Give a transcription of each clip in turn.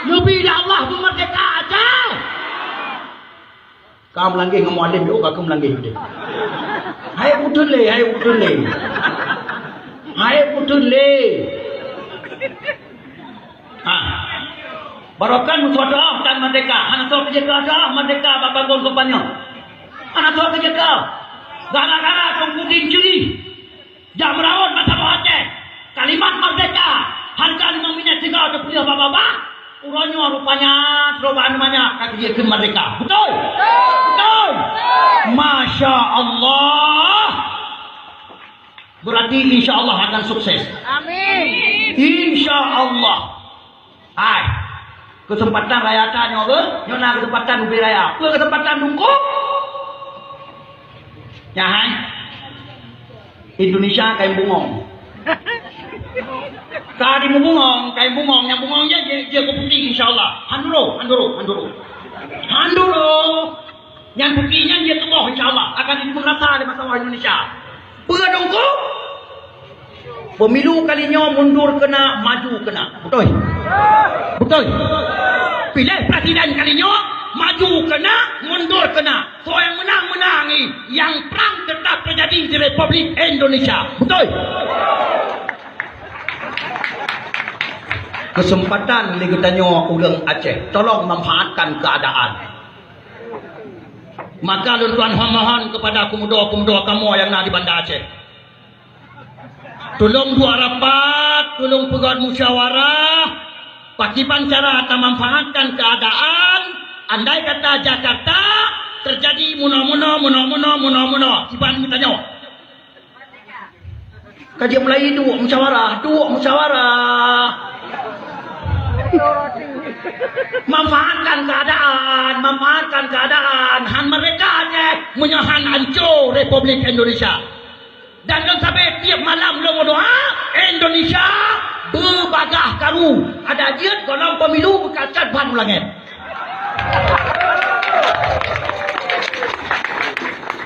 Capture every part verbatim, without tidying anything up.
Neubi lé Allah beumeurdeka Aceh. Ka meulanggeh ngon mualim, yuk, ka keu meulanggeh udeb. Hai putun lé, hai putun lé. Hai putun lé. Ha. Barokan meutuah doa tan merdeka. Hana soe keujeuet doa merdeka bak bangon kompanya. Hana soe keujeuet doa. Gara-gara Teungku Din curi. Jak meuraon bak saboh Aceh. Kalimat merdeka. Hareuga limong minyék sigoe teupeuleueh bak babah. Uroe nyoe rupanya, rupanya ka keujeuet keu merdeka. Beutôi? Beutôi? Masya Allah. Berarti insya Allah akan sukses. Amin. Insya Allah. Hai. Keuseumpatan raya tanyoe, nyoe na keuseumpatan ubé raya. Peue keuseumpatan dungkok? Nyan hai. Indonesia kain bungong. Ka di bungong, kain bungong, nyang bungong jih, jih, jih keu putéh, insya Allah. Han duro, han duro, han duro. Han duro. Nyang putéh nyan jih keu boh, insya Allah. Akan jipeumeurasa lé masalah Indonesia. Peue dungkok? Pemilu kali nyoe mundur keunan, maju keunan. Beutôi? Beutôi? Piléh presiden kali nyoe, maju keunan, mundur keunan. Soe nyang meunang, meunang, nyang prang teutap teujadi di Republik Indonesia. Beutôi? Keuseumpatan lé geutanyoe ureuëng Aceh. Tolong manfaatkan keuadaan. Maka lôn tuan mohon keupada peumuda-peumuda kamoe nyang na di Banda Aceh. Tulông buet rapat, tulông peugöt musyawarah, pakriban cara tamanfaatkan keuadaan, andai kata Jakarta teujadi meunoe-meunoe, meunoe-meunoe, meunoe-meunoe, kiban geutanyoe. Ka jeuet mulai duek musyawarah, duek musyawarah. Manfaatkan keuadaan, manfaatkan keuadaan. Han merdeka Aceh, meunyoe han ancô Republik Indonesia. Dan lôn sabe tiep malam lôn meudoa, Indonesia beubagah karu. Adak jeuet gohlom pemilu beukaskan ban u langét.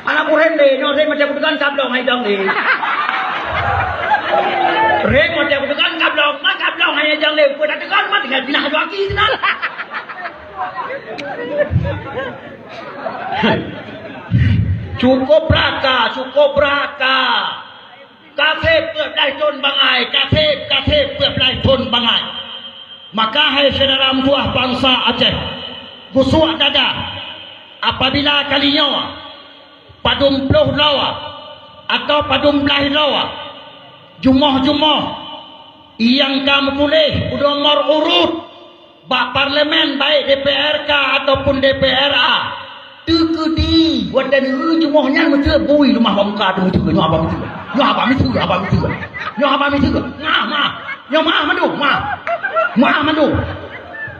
Anak kurem deh, nyoe rem macam kutekan kablong hai dong deh. Rem macam kutekan kablong, mak kablong hai dong deh. Kau dah tekan mak tinggal pindah dua kaki tenan. Cukup raka, cukup raka. Ka sép peuet blaih thon bangai, ka sép, ka sép peuet blaih thon bangai. Maka hai syedara meutuah bansa Aceh, geusuak dada, apabila kali nyoe padum ploh droe atawa padum blaih droe jumoh-jumoh nyang ka meutuléh u nomor urut bak parlemen, baik D P R K ataupun D P R A, teukeudi watée neueu jumoh nyan meuteubui leumah bak muka teuh meuteubui, nyoe haba meuteubui. Nyoe haba meuteubui, haba meuteubui. Nyoe haba meuteubui. Mah, mah. Nyoe mah mandum, mah. Mah mandum.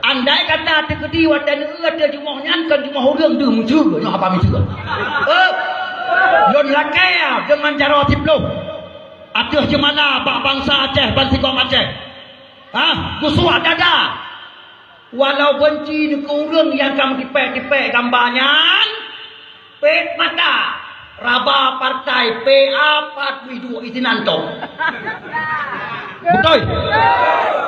Andai kata teukeudi watée neueu ateueh jumoh nyan kon jumoh ureuëng teuh meuteubui, nyoe haba meuteubui. Eh, lôn lakée deungon jaroe siploh ateueh jeumala bak bansa Aceh ban sigom Aceh. Hah, geusuak dada. Walau beunci neukeu ureuëng nyang ka meutipék-tipék gamba nyan, pét mata, raba partai P A pat wih duek isinan tom. Beutôi?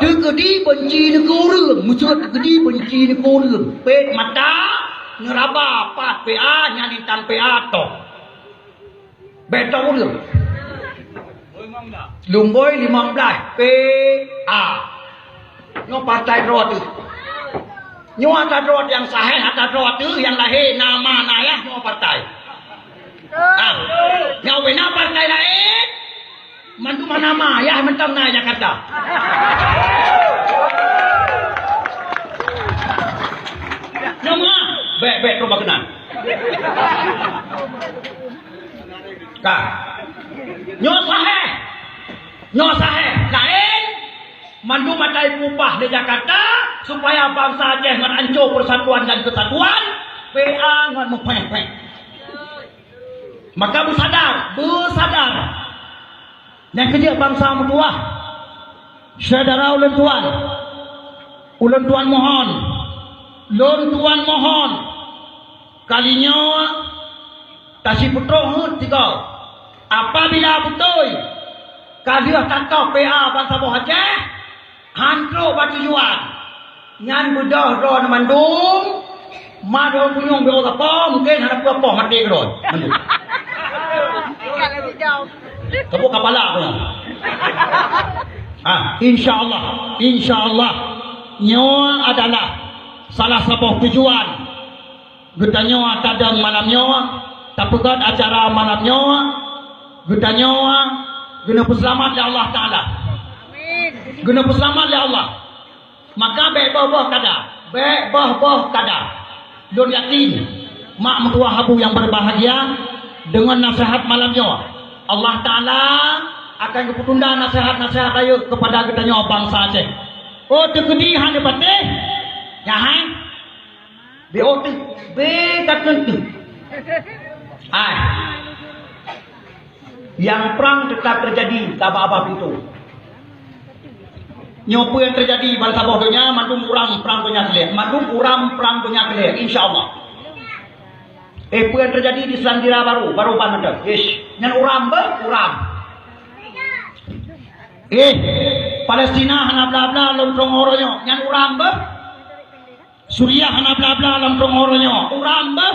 Teukeudi beunci neukeu ureuëng, meuseuet teukeudi beunci neukeu ureuëng. Pét mata, neuraba pat P A, nyan intan P A tom. Bék tong ureuëng. Lumbôi limong blaih P A. Nyoe partai droe teuh. Nyoe ata droe nyang sahé, ata droe teuh nyang lahé nama na yah nyoe partai. Ah, nyoe wéna partai laén. Mandum hana ma yah mantong na Jakarta. Nyoe ma, bék-bék trok bak keunan. Ka. Nyoe sahé. Nyoe sahé. Laén, mandum ata ipeupah lé Jakarta supaya bansa Aceh ngon ancô persatuan dan kesatuan, P A ngon meupéh-péh. Maka beusadar, beusadar. Nyang keujeuet bansa meutuwah, syedara ulôn tuan, ulôn tuan mohon, lôn tuan mohon, kali nyoe tasipeutrok heuet sigoe. Apabila beutôi ka lheueh tatôb P A bansaboh Aceh, han trok bak tujuan. Nyan beudôh droe mandum, ma droe punyueng beu sapo, mungken hana peue-peue maté droe mandum. Keubu kapala punyueng. Ah, insya Allah, insya Allah, nyoe adalah salah saboh tujuan geutanyoe tadong malam nyoe, tapeugöt acara malam nyoe, geutanyoe geuneupeuselamat lé Allah Taala. Geuneupeuselamat lé Allah. Maka bék boh-boh kada, bék boh-boh kada. Lôn yakin, mak meutuwah abu nyang berbahagia, deungon naseuhat malam nyoe, Allah Taala akan geupeutunda naseuhat-naseuhat rayeuk keupada geutanyoe bansa Aceh. Oh, teukeudi hana patéh, nyan hai. Bé oh teuh, bé ka teuntèe. Ai. Nyang prang teutap teujadi, ka abah-abah pintoe. Nyoe peue nyang teujadi bak saboh donya, mandum uram prang donya keulhèe. Mandum uram prang donya keulhèe, insya Allah. Eh, peue nyang teujadi di Selandia Baru, baru ban mantong. Ish, nyan uram beuh, uram. Eh, Palestina hana bla-bla lom teungoh uroe nyoe, nyan uram beuh. Suriah hana bla-bla lom teungoh uroe nyoe, uram beuh.